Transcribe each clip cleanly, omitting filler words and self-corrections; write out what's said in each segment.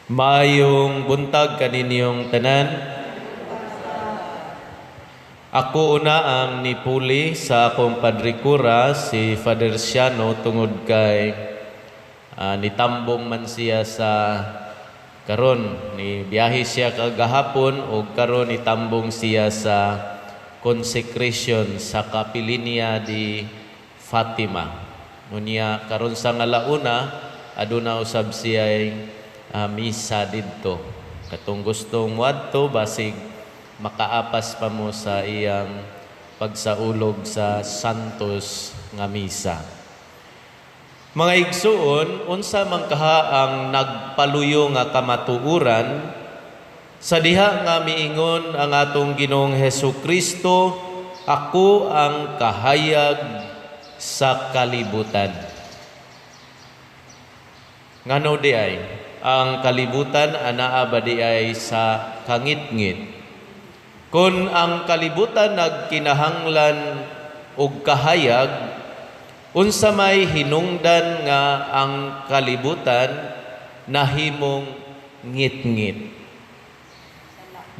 Maayong buntag kaninyong tanan. Ako una ang nipuli sa akong padrikura, si Father Siano, tungod kay nitambong man siya sa karon. Ni biyahe siya kagahapon ug karon nitambong siya sa consecration sa Capellania di Fatima. Unya karon sa nga alauna aduna usab siya misa didto. Katong gustong moadto, basig makaapas pa mo sa iyang pagsaulog sa Santos nga misa. Mga igsuon, unsa man kaha ang nagpaluyo nga kamatuoran sa diha nga miingon ang atong Ginoong Hesus Kristo, "Ako ang kahayag sa kalibutan"? Ngano di ay ang kalibutan anaa ba di ay sa kangitngit? Kung ang kalibutan nagkinahanglan og kahayag, unsa may hinungdan nga ang kalibutan nahimong ngitngit?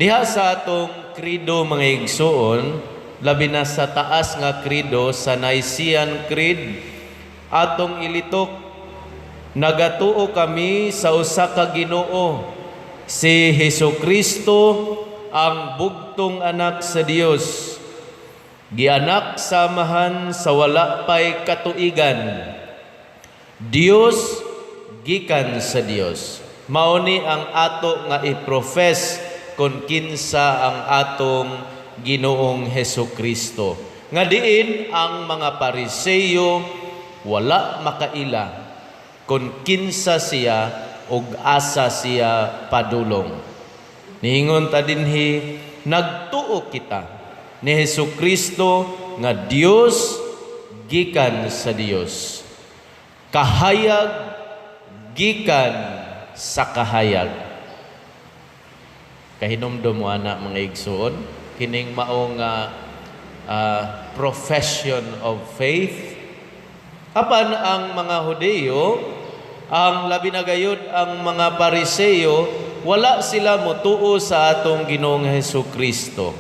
Diha sa atong credo, mga igsuon, labi na sa taas nga credo, sa Nicene Creed, atong ilitok, "Nagatuo kami sa usa ka Ginoo, si Hesus Kristo, ang bugtong anak sa Dios, gianak sa Amahan sa wala pay katuigan. Dios gikan sa Dios." Mao ni ang ato nga i-profess kung kinsa ang atong Ginoong Hesus Kristo. Nga diin ang mga Pariseyo wala makaila kung kinsa siya ug asa siya padulong. Niingon ta dinhi, nagtuo kita ni Hesus Kristo nga Dios gikan sa Dios, kahayag gikan sa kahayag. Kahinumdom mo ana, mga igsuon, kining mao nga profession of faith. Apan ang mga Hudiyo, ang labi na gayud ang mga Pariseo, wala sila motuo sa atong Ginoong Hesus Kristo.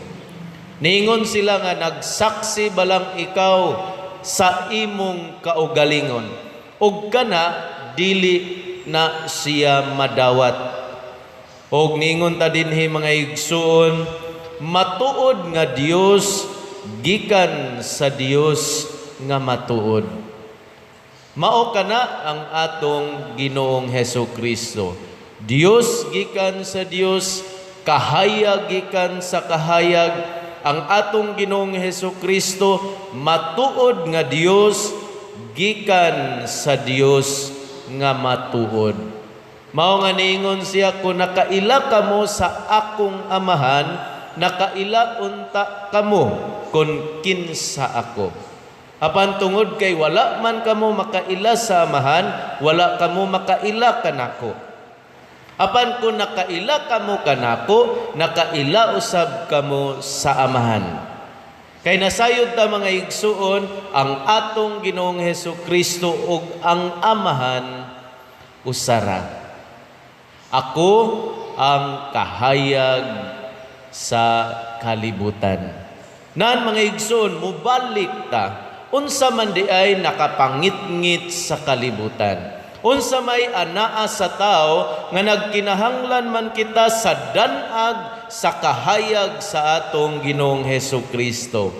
Niingon sila nga nagsaksi balang ikaw sa imong kaugalingon ug kana dili na siya madawat. Og niingon ta dinhi, mga igsuon, matuod nga Dios gikan sa Dios nga matuod. Mao kana ang atong Ginoong Hesus Kristo. Dios gikan sa Dios, kahayag gikan sa kahayag, ang atong Ginoong Hesus Kristo matuod nga Dios gikan sa Dios nga matuod. Mao nga niingon siya, "Kung nakaila kamo sa akong Amahan, nakaila unta kamo kung kinsa ako. Apan tungod kay wala man kamo makaila sa Amahan, wala kamo makaila kanako. Apan kung nakaila kamo kanako, nakaila usab kamo sa Amahan." Kay nasayod ta, mga igsuon, ang atong Ginoong Hesus Kristo ug ang Amahan usara. "Ako ang kahayag sa kalibutan." Nan, mga igsoon, mubalik ta. Unsa man di ay nakapangitngit sa kalibutan? Unsa may anaa sa tao nga nagkinahanglan man kita sa danag sa kahayag sa atong Ginoong Hesus Kristo?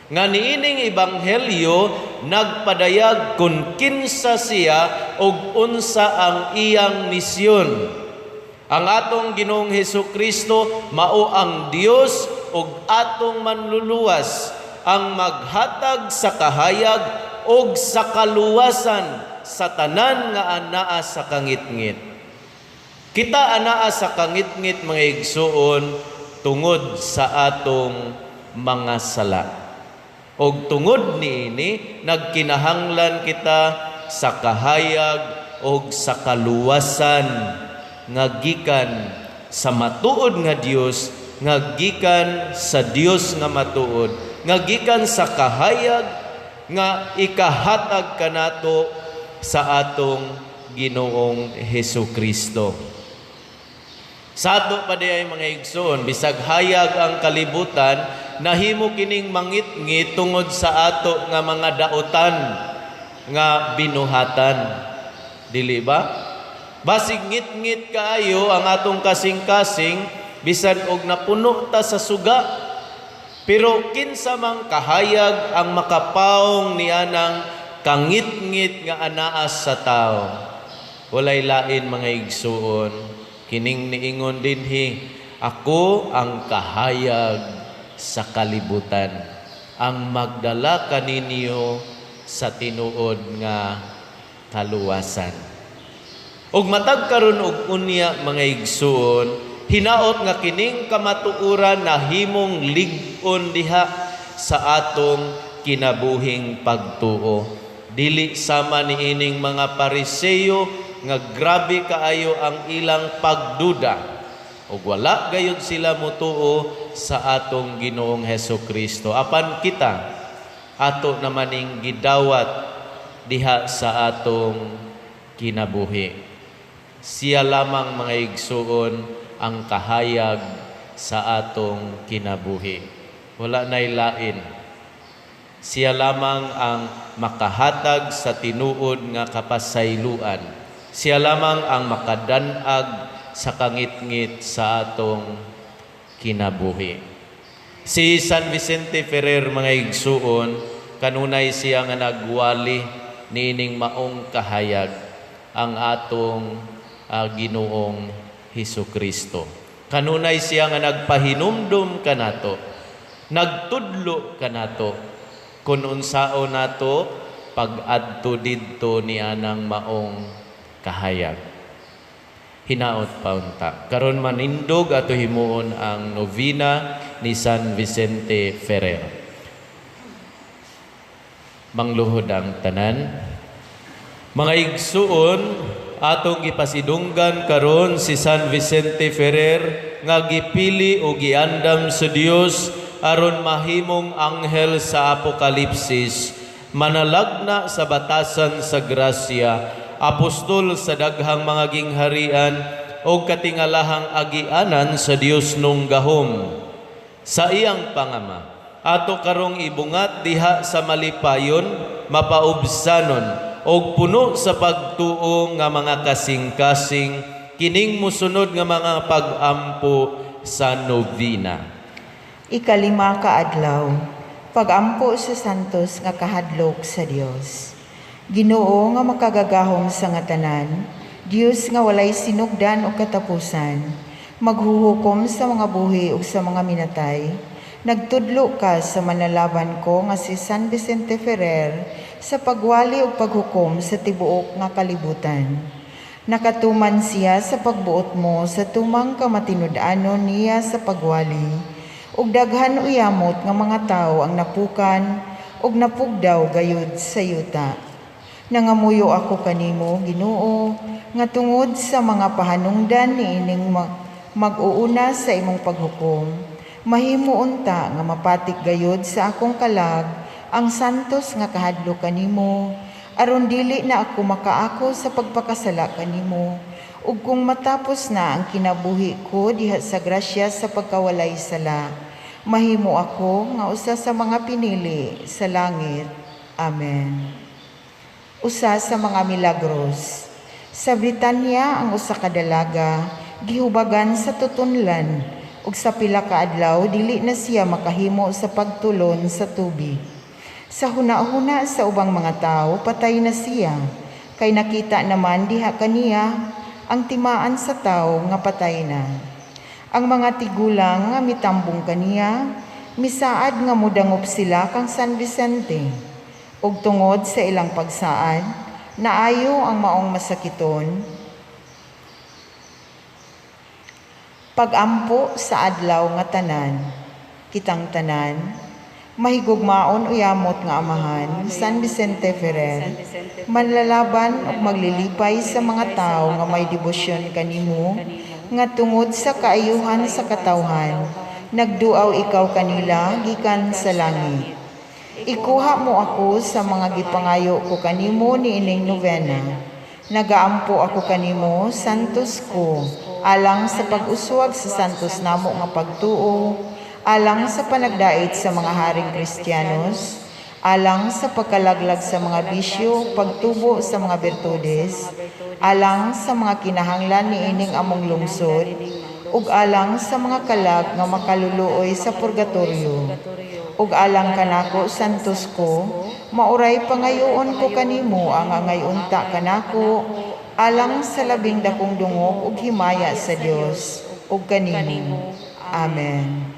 Nga niining ebanghelyo nagpadayag kung kinsa siya ug unsa ang iyang misyon. Ang atong Ginoong Hesus Kristo mao ang Dios ug atong manluluwas, ang maghatag sa kahayag ug sa kaluwasan sa tanan nga anaa sa kangitngit. Kita anaa sa kangitngit, mga igsuon, tungod sa atong mga sala. Og tungod niini nagkinahanglan kita sa kahayag og sa kaluwasan nga gikan sa matuod nga Dios, nga gikan sa Dios nga matuod, nga gikan sa kahayag nga ikahatag kanato sa atong Ginoong Hesus Kristo. Sa ato pa diay, mga igsoon, bisag hayag ang kalibutan, nahimo kining mangitngit tungod sa ato nga mga dautan nga binuhatan. Dili ba? Basig ngit-ngit kaayo ang atong kasing-kasing bisan og napuno ta sa suga. Pero kinsa mang kahayag ang makapaong nianang kangit-ngit nga anaas sa tao? Walay lain, mga igsuon, kining niingon dinhi, "Ako ang kahayag sa kalibutan, ang magdala kaninyo sa tinuod nga kaluwasan." Ug matag karon og unya, mga igsuon, hinaot nga kining kamatuoran nahimong lig-on diha sa atong kinabuhing pagtuo. Dili sama niining mga Pariseyo nga grabe kaayo ang ilang pagduda ug wala gayud sila motuo sa atong Ginoong Heso Kristo. Apan kita, ato naman ning gidawat diha sa atong kinabuhi. Siya lamang, mga igsuon, ang kahayag sa atong kinabuhi. Wala na'y lain. Siya lamang ang makahatag sa tinuod nga kapasayloan. Siya lamang ang makadanag sa kangitngit sa atong kinabuhi. Si San Vicente Ferrer, mga igsuon, kanunay siya nga nagwali niining maong kahayag, ang atong Ginoong Hesus Kristo. Kanunay siya nga nagpahinumdum kanato, nagtudlo kanato kung unsaon nato pag-adto didto ni anang maong kahayag. Hinaot pa unta. Karon manindog, ato himuon ang novena ni San Vicente Ferrer. Mangluhod ang tanan. Mga igsuon, atong gipasidunggan karon si San Vicente Ferrer nga gipili o giandam sa Dios aron mahimong anghel sa Apokalipsis, manalagna sa batasan sa grasya, apostol sa daghang mga gingharian o katingalahang agianan sa Dios nung gahom. Sa iyang pangama, ato karong ibungat diha sa malipayon, mapaubsanon og puno sa pagtuo nga mga kasing-kasing kining musunod nga mga pag-ampo sa novena. Ikalima ka adlaw, pagampo sa santos nga kahadlok sa Dios. Ginoo nga makagagahom sa nga tanan, Dios nga walay sinugdan o katapusan, maghuhukom sa mga buhi ug sa mga minatay, nagtudlo ka sa manlalaban ko nga si San Vicente Ferrer sa pagwali ug paghukom sa tibuok nga kalibutan. Nakatuman siya sa pagbuot mo sa tumang kamatinud-anon niya sa pagwali, ug daghan uyamot nga mga tawo ang napukan ug napugdaw gayud sa yuta. Nangamuyo ako kanimo, Ginoo, nga tungod sa mga pahanungdan niining mag-uuna sa imong paghukom, mahimo unta nga mapatik gayud sa akong kalag ang santos nga kahadlok kanimo, aron dili na ako makaako sa pagpakasala kanimo, ug kung matapos na ang kinabuhi ko diha sa grasya sa pagkawalay sala, mahimo ako nga usa sa mga pinili sa langit. Amen. Usa sa mga milagros. Sa Britanya, ang usa ka dalaga gihubagan sa tutunlan ug sa pila ka adlaw dili na siya makahimo sa pagtulon sa tubig. Sa huna-huna sa ubang mga tawo, patay na siya, kay nakita naman diha kaniya ang timaan sa tawo nga patay na. Ang mga tigulang nga mitambong kaniya, misaad nga mudangop sila kang San Vicente. Ug tungod sa ilang pagsaad, naayo ang maong masakiton. Pagampo sa adlaw nga tanan, kitang tanan, mahigugmaon uyamot nga amahan, San Vicente Ferrer, manlalaban ug maglilipay sa mga tawo nga may debosyon kanimo, nga tungod sa kaayuhan sa katawhan, nagduaw ikaw kanila gikan sa langit. Ikuha mo ako sa mga gipangayo ko kanimo niining novena. Nagaampo ako kanimo, santos ko, alang sa pag-uswag sa santos namo nga pagtuo, alang sa panagdait sa mga haring Kristiyanos, alang sa pagkalaglag sa mga bisyo, pagtubo sa mga birtudes, alang sa mga kinahanglan niining among lungsod, ug alang sa mga kalag nga makaluluoy sa purgatorio. Ug alang kanako, santos ko, mauray pangayoon ko kanimo ang angay unta kanako, alang sa labing dakong dungog ug himaya sa Dios ug kanimo. Amen.